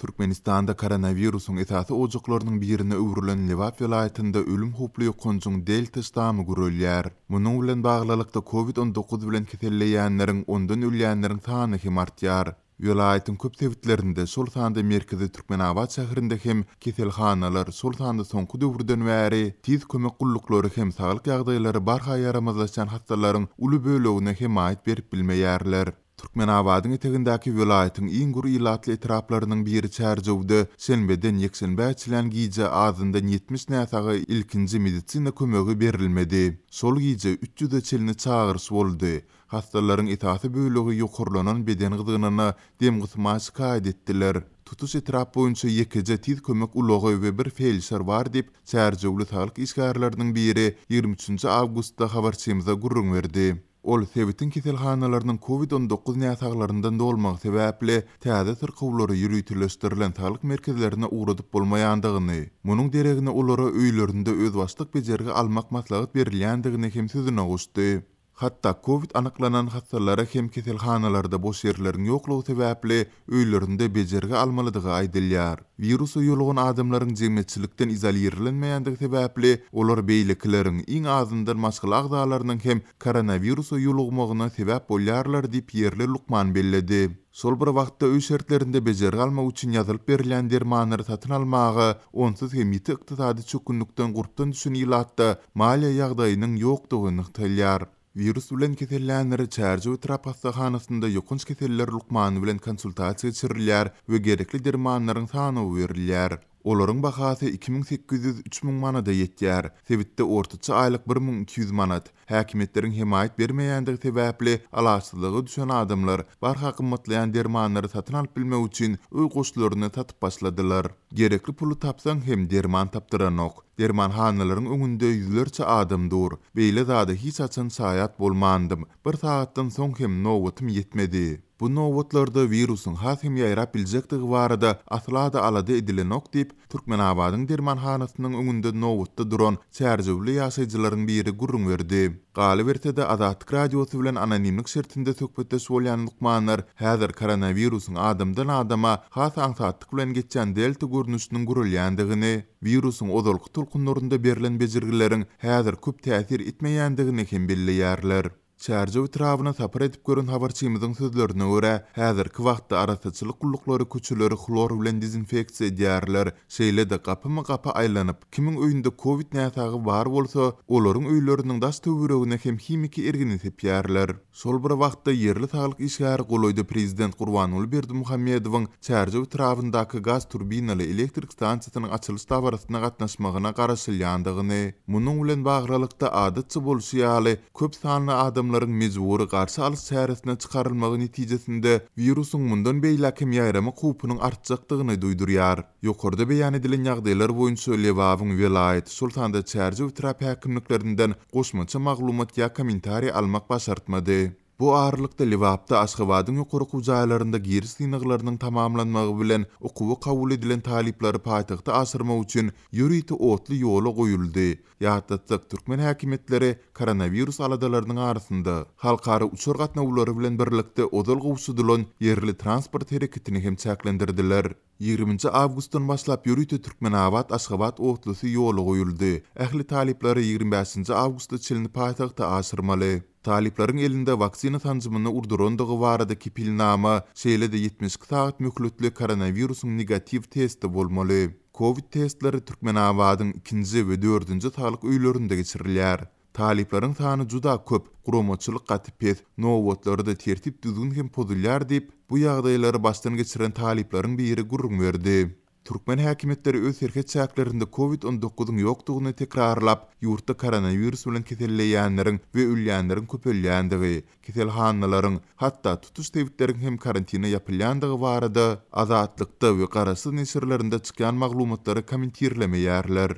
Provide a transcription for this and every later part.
Türkmenistanda koronawirusyň esasy ojaklarynyň birine öwrülen Lebap welaýatynda ölüm howply ýokanjyň Delta ştamy gürelýär. Munuň bilen baglylykda Covid 19 bilen keselleýänleriň, ondan ölýänleriň sany hem artýar. Welaýatyň köp sebitlerinde, şol sanda merkezi Türkmenabat şäherinde hem keselhanalar, şol sanda soňky döwürden bäri tiz kömek gulluklary hem saglyk ýagdaýlary barha ýaramazlaşýan hassalaryň uly bölegine hemaýat berip bilmeýärler. Türkmenabadyň etegindäki welaýatyň iň gür ilatly etraplarynyň biri Çärjewde şenbeden ýekşenbä çilän gije azyndan 70 näsaga ilkinji medisina kömegi berilmedi. Şol gije üç ýüze çenli çagyryş boldy. Hassalaryň esasy bölegi ýokarlanan beden gyzgynyna, demgysma şikaýat etdiler. Tutuş etrap boýunça ýekeje tiz kömek ulagy we bir feldşer bar diýip, çärjewli saglyk işgärleriniň biri 23 üçünji awgustda habarçymyza gürrüň berdi. Ol sebitiň keselhanalarynyň covid 19 näsaglaryndan dolmagy sebäpli, täze syrkawlary ýöriteleşdirilen saglyk merkezlerine ugradyp bolmaýandygyny, munuň deregine olara öýlerinde özbaşdak bejergi almak maslahat berilýändigini hem sözüne goşdy. Hatda kowid anyklanan hassalara hem keselhanalarda boş ýerleriň ýoklugy sebäpli öýlerinde bejergi almalydygy aýdylýar. Wirusa ýolugan adamlaryň jemgyýetçilikden izolirlenmeýändigi sebäpli, olar beýlekileriň, iň azyndan maşgala agzalarynyň hem koronawirusa ýolugmagyna sebäp bolýarlar diýip ýerli lukman belledi. Şol bir wagtda öý şertlerinde bejergi almak üçin ýazylyp berilýän dermanlary satyn almaga onsuz hem ýiti ykdysady çökgünlikden gurpdan düşen ilatda maliýe ýagdaýynyň ýokdugy nygtalýar. Wirus bilen kesellänlere Çärjew etrap hassahanasynda ýokanç keseller lukmany bilen konsultasiýa geçirilýär we gerekli dermanlaryň sanawy berilýär. Olaryň bahasy 2800, 3000 manada ýetýär. Sebitde ortaça aýlyk 1200 manat. Häkimiýetleriň hemaýat bermeýändigi sebäpli, alaçsyzlyga düşen adamlar, barha gymmatlaýan dermanlary satyn alyp bilmek üçin öý goşlaryny satyp başladylar. Gerekli puly tapsaň hem derman tapdyranok. Dermanhanalaryň öňünde ýüzlerçe adam dur. Beýle zada hiç haçan şaýat bolmandym. Bir sagatdan soň hem nobatym ýetmedi. Bu nobatlarda wirusyň has hem ýaýrap biljekdigi barada asla-da alada edilenok diýip, Türkmenabadyň dermanhanasynyň öňünde nobatda duran çärjewli ýaşaýjylaryň biri gürrüň berdi. Galyberse-de, Azatlyk Radiosy bilen anonimlik şertinde söhbetdeş bolýan lukmanlar häzir koronawirusyň adamdan-adama has aňsatlyk bilen geçýän delta görnüşiniň gürelýändigini, wirusyň ozalky tolkunlarynda berlen bejergileriň häzir köp täsir etmeýändigini hem belleýärler. Çärjew etrabyna sapar edip gören habarçymyzyň sözlerine görä, häzirki wagtda arassaçylyk gulluklary köçeleri hlor bilen dezinfeksiýa edýärler, şeýle-de gapyma-gapy aýlanyp, kimiň öýünde kowid näsagy bar bolsa, olaryň öýleriniň daş-töweregine hem himiki ergini sepýärler. Şol bir wagtda, ýerli saglyk işgäri golaýda prezident Gurbanguly Berdimuhamedowyň Çärjew etrabyndaky gaz turbinaly elektrik stansiýasynyň açylyş dabarasyna gatnaşmagyna garaşylýandygyny, munuň bilen baglylykda, adatça bolşy ýaly, köp sanly adamlaryň mejbury garşy alyş çäresine çykarylmagy netijesinde wirusyň mundan beýläk hem ýaýramak howpunyň artjakdygyny duýdurýar. Ýokarda beýan edilen ýagdaýlar boýunça Lebabyň welaýat, şol sanda Çärjew etrap häkimliklerinden goşmaça maglumat ýa kommentariý almak başartmady. Bu aralykda Lebapda Aşgabadyň ýokary okuw jaýlarynda giriş synaglarynyň tamamlanmagy bilen okuwa kabul edilen talyplary paýtagta aşyrmak üçin ýörite otly ýola goýuldy. Ýatlatsak, türkmen häkimiýetleri koronawirus aladalarynyň arasynda, halkara uçar gatnawlary bilen birlikde ozal gowşadylan ýerli transport hereketini hem çäklendirdiler. Ýigriminji awgustdan başlap ýörite Türkmenabat-Aşgabat otlusy ýola goýuldy. Ähli talyplary ýigrimi bäşinji awgusta çenli paýtagta aşyrmaly. Talyplaryň elinde waksina sanjymyny urdurandygy barada kepilnama, şeýle-de 72 sagat möhletli koronawirusyň negatiw testi bolmaly. Kowid testleri Türkmenabadyň ikinji we dördünji saglyk öýlerinde geçirilýär. Talyplaryň sany juda köp, guramaçylyk gaty pes, nobatlarda tertip-düzgün hem pozulýar diýip, bu ýagdaýlary başdan geçiren talyplaryň biri gürrüň berdi. Türkmen häkimiýetleri öz serhet çäklerinde kowid 19-yň ýokdugyny tekrarlap, ýurtda koronawirus bilen keselleýänleriň we ölýänleriň köpelýändigi, keselhanalaryň, hatda tutuş sebitleriň hem karantine ýapylýandygy barada Azatlykda we garaşsyz neşirlerinde çykýan maglumatlary kommentirlemeýärler.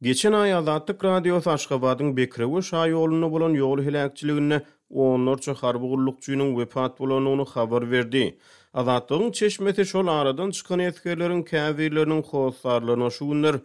Geçen aý Azatlyk Radiosy Aşgabadyň Bekrewe şaýolunda bolan ýol heläkçiliginde onlarça harby gullukçynyň wepat bolandygyny habar berdi. Azatlygyň çeşmesi şol aradan çykan esgerleriň käbirleriniň hossarlaryna şu günler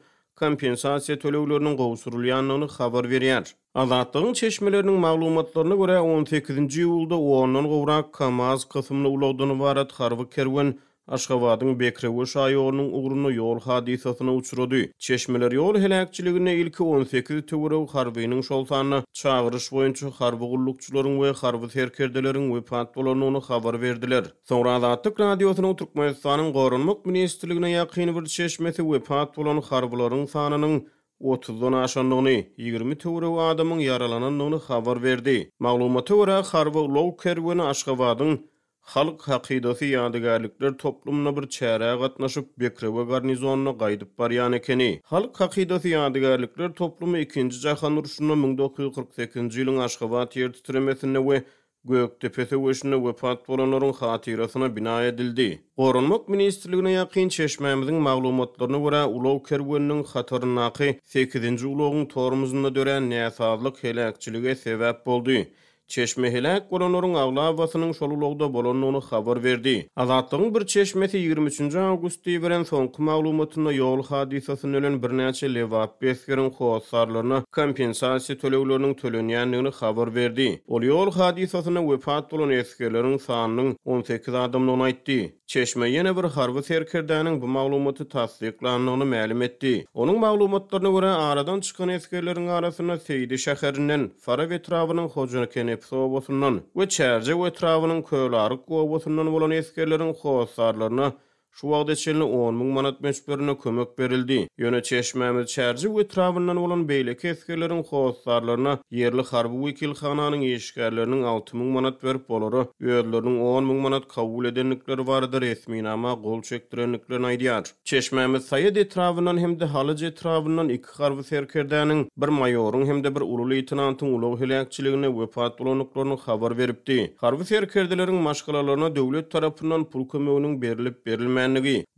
kompensasiýa tölegleriniň gowşurylýandygyny habar berýär. Azatlygyň çeşmeleriniň maglumatlaryna görä, on sekizinji iýulda ondan gowrak KAMAZ kysymly ulagdan ybarat harby kerwen. Aşgabadyň Bekrewe şaýolunyň ugrunda ýol hadysasyna uçrady. Çeşmeler ýol heläkçiliginde ilki 18 töweregi harbynyň, şol sanda çagyryş boýunça harby gullukçylaryň we harby serkerdeleriň wepat bolandygyny habar berdiler. Soňra Azatlyk Radiosynyň Türkmenistanyň Goranmak ministrligine ýakyn bir çeşmesi wepat bolan harbylaryň sanynyň otuzdan aşandygyny, 20 töweregi adamyň ýaralanandygyny habar berdi. Maglumata görä, harby ulag kerweni Aşgabadyň Halk hakydasy ýadygärlikler toplumynda bir çärä gatnaşyp, Bekrewe garnizonyna gaýdyp barýan ekeni. Halk hakydasy ýadygärlikler toplumy Ikinji jahan urşunda, 1948-nji ýylyň Aşgabat ýer titremesinde we Gökdepe söweşinde wepat bolanlaryň hatyrasyna bina edildi. Goranmak ministrligine ýakyn çeşmämiziň maglumatlaryna görä, ulag kerweniniň hataryndaky sekizinji ulagyň tormozynda dörän näsazlyk heläkçilige sebäp boldy. Çeşme heläk bolanlaryň aglabasynyň şol ulagda bolandygyny habar berdi. Azatlygyň bir çeşmesi 23 nji awgustda iberen soňky maglumatynda ýol hadysasynda ölen birnäçe lebaply esgeriň hossarlaryna kompensasiýa tölegleriniň tölenýändigini habar berdi. Ol ýol hadysasynda wepat bolan esgerleriň sanynyň 18 adamdygyny aýtdy. Çeşme ýene bir harby serkerdäniň bu maglumaty tassyklandygyny mälim etdi. Onuň maglumatlaryna görä, aradan çykan esgerleriň arasynda Seýdi şäherinden, Farap etrabynyň Hojakenepis obasyndan we Çärjew etrabynyň Kölaryk obasyndan bolan esgerleriň hossarlaryna şu wagta çenli 10,000 manat möçberinde kömek berildi. Ýöne çeşmämiz Çärjew etrabyndan bolan beýleki esgerleriň hossarlaryna ýerli harby wekilhananyň işgärleriniň 6000 manat berip, olara özleriniň 10,000 manat kabul edendikleri barada resminama gol çekdirendiklerini aýdýar. Çeşmämiz Saýat etrabyndan hem-de Halaç etrabyndan iki harby serkerdäniň, bir maýoryň hem-de bir uly leýtenantyň ulag heläkçiliginde wepat bolandyklaryny habar beripdi. Harby serkerdeleriň maşgalalaryna döwlet tarapyndan pul kömeginiň berlip-berilmändigi,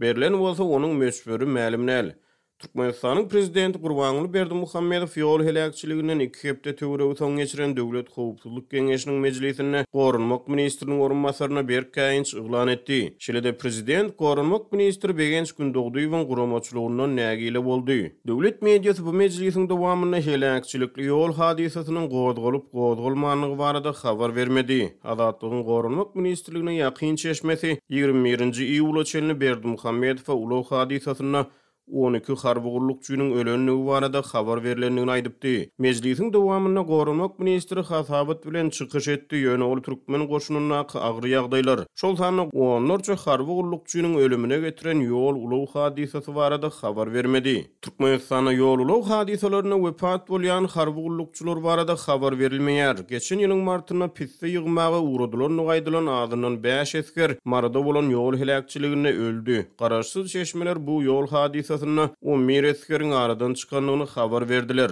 berlen bolsa, onuň möçberi mälim däl. Türkmenistanyň prezidenti Gurbanguly Berdimuhamedow ýol heläkçiliginden iki hepde töweregi soň geçiren Döwlet howpsuzlyk geňeşiniň mejlisinde goranmak ministriniň orunbasaryna berk käýinç yglan etdi. Şeýle-de prezident goranmak ministri Begenç Gündogdyýewiň guramaçylygyndan nägile boldy. Döwlet mediasy bu mejlisiň dowamynda heläkçilikli ýol hadysasynyň gozgalyp-gozgalmandygy barada habar bermedi. Azatlygyň Goranmak ministrligine ýakyn çeşmesi 21-nji iýula çenli Berdimuhamedowa ulag hadysasynda 12 harby gullukçynyň ölendigi barada habar berlendigini aýdypdy. Mejlisiň dowamynda goranmak ministri hasabat bilen çykyş etdi, ýöne ol türkmen goşunyndaky agyr ýagdaýlar, şol sanda onlarça harby gullukçynyň ölümine getiren ýol-ulag hadysasy barada habar bermedi. Türkmenistanda ýol-ulag hadysalarynda wepat bolýan harby gullukçylar barada habar berilmeýär. Geçen ýylyň martynda pisse ýygmaga ugradylandygy aýdylan azyndan bäş esger Maryda bolan ýol heläkçiliginde öldi. Garaşsyz çeşmeler bu ýol hadysasynda 11 esgeriň aradan çykandygyny habar berdiler.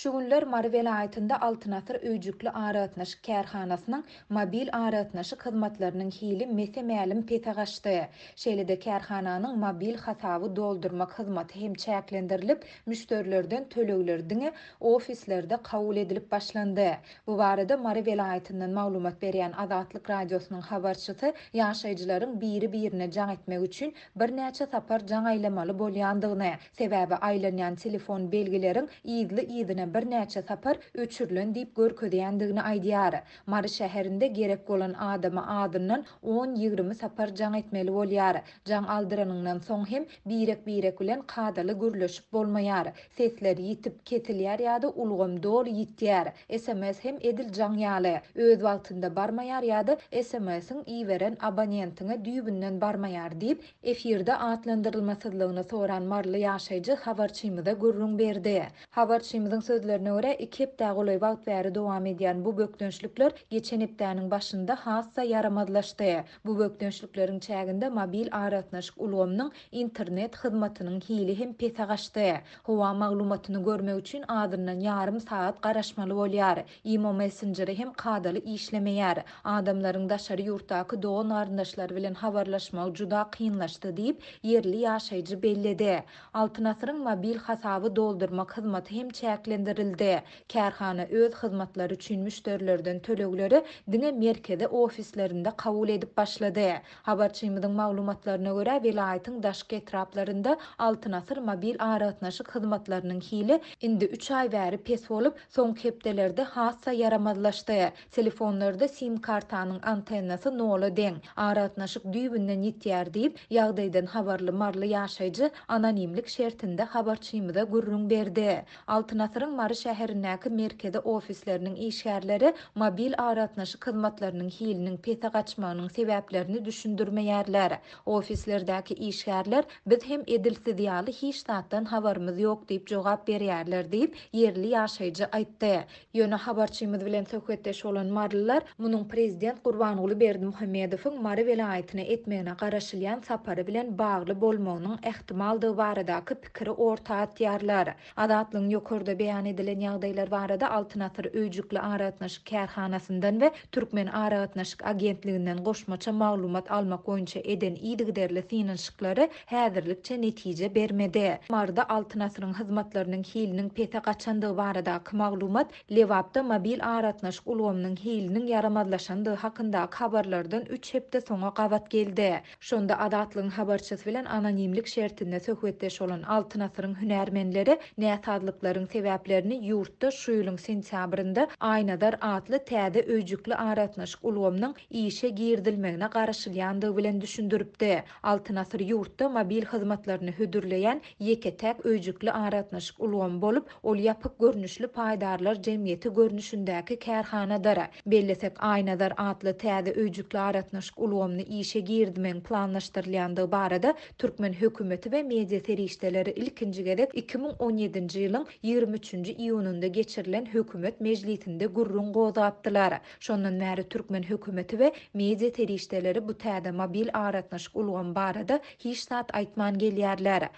Şu günler Mary welaýatynda Altyn asyr öýjükli aragatnaşyk kärhanasynyň mobil aragatnaşyk hyzmatlarynyň hili mese-mälim pese gaçdy. Şeýle-de kärhananyň mobil hasaby doldurmak hyzmaty hem çäklendirilip, müşderilerden tölegler diňe ofislerde kabul edilip başlandy. Bu barada Mary welaýatyndan maglumat berýän Azatlyk Radiosynyň habarçysy ýaşaýjylaryň biri-birine jaň etmek üçin birnäçe sapar jaň aýlamaly bolýandygyny, sebäbi aýlanýan telefon belgileriň yzly-yzyna birnäçe sapar öçürilen diýip görkezýändigini aýdýar. Mary şäherinde gerek bolan adama azyndan on-ýigrimi sapar jaň etmeli bolýar. Jaň aldyranyňdan soň hem birek-birek bilen kadaly gürleşip bolmaýar. Sesler ýitip, kesilýär ýa-da ulgam doly ýitýär. Sms hem edil jaň ýaly, öz wagtynda barmaýar ýa-da SMS-iň iberen abonentiňe düýbünden barmaýar diýip, efirde atlandyrylmasyzlygyny soran maryly ýaşaýjy habarçymyza gürrüň berdi. Habarçymyzyň sözlerine görä, iki hepdä golaý wagt bäri dowam edýän bu bökdençlikler geçen hepdäniň başynda has-da ýaramazlaşdy. Bu bökdençlikleriň çäginde mobil aragatnaşyk ulgamynyň internet hyzmatynyň hili hem pese gaçdy. Howa maglumatyny görmek üçin azyndan ýarym sagat garaşmaly bolýar. Imo messenjeri hem kadaly işlemeýär. Adamlaryň daşary ýurtdaky dogan-garyndaşlary bilen habarlaşmagy juda kynlaşdy diýip, ýerli ýaşaýjy belledi. Altyn asyryň mobil hasaby doldurmak hyzmaty hem çäklendirildi. bildirildi. Kärhana öz hyzmatlary üçin müşderilerden tölegleri diňe merkezi ofislerinde kabul edip başlady. Habarçymyzyň maglumatlaryna görä, welaýatyň daşky etraplarynda Altyn asyr mobil aragatnaşyk hyzmatlarynyň hili indi üç aý bäri pes bolup, soňky hepdelerde has-da ýaramazlaşdy. Telefonlarda sim-kartanyň antennasy nola deň, aragatnaşyk düýbünden ýitýär diýip, ýagdaýdan habarly maryly ýaşaýjy anonimlik şertinde habarçymyza gürrüň berdi. Altyn asyryň Mary şäherindäki merkezi ofisleriniň işgärleri mobil aragatnaşyk hyzmatlarynyň hiliniň pese gaçmagynyň sebäplerini düşündirmeýärler. Ofislerdäki işgärler Biz hem edil siz ýaly hiç zatdan habarymyz ýok diýip jogap berýärler diýip, ýerli ýaşaýjy aýtdy. Ýöne habarçymyz bilen söhbetdeş bolan marylylar munuň prezident Gurbanguly Berdimuhamedowyň Mary welaýatyna etmegine garaşylýan sapary bilen bagly bolmagynyň ähtimaldygy baradaky pikiri orta atýarlar. Azatlygyň ýokarda beýan edilen ýagdaýlar barada Altyn asyr öýjükli aragatnaşyk kärhanasyndan we Türkmen aragatnaşyk agentliginden goşmaça maglumat almak boýunça eden yzygiderli synanyşyklary häzirlikçe netije bermedi. Maryda Altyn asyryň hyzmatlarynyň hiliniň pese gaçandygy baradaky maglumat Lebapda mobil aragatnaşyk ulgamynyň hiliniň ýaramazlaşandygy hakyndaky habarlardan üç hepde soňa gabat geldi. Şonda Azatlygyň habarçysy bilen anonimlik şertinde söhbetdeş bolan Altyn asyryň hünärmenleri näsazlyklaryň sebäplerini ýurtda şu ýylyň sentýabrynda Aýnazar atly täze öýjükli aragatnaşyk ulgamynyň işe girizilmegine garaşylýandygy bilen düşündiripdi. Altyn asyr ýurtda mobil hyzmatlaryny hödürleýän ýeke-täk öýjükli aragatnaşyk ulgamy bolup, ol ýapyk görnüşli paýdarlar jemgyýeti görnüşindäki kärhanadyr. Bellesek, Aýnazar atly täze öýjükli aragatnaşyk ulgamyny işe girizmegiň planlaşdyrylýandygy barada türkmen hökümeti we media serişdeleri ilkinji gezek 2017-nji ýylyň 23-nji iýunynda geçirilen hökümet mejlisinde gürrüň gozgapdylar. Şondan bäri türkmen hökümeti we media serişdeleri bu täze mobil aragatnaşyk ulgamy barada hiç zat aýtman gelýärler.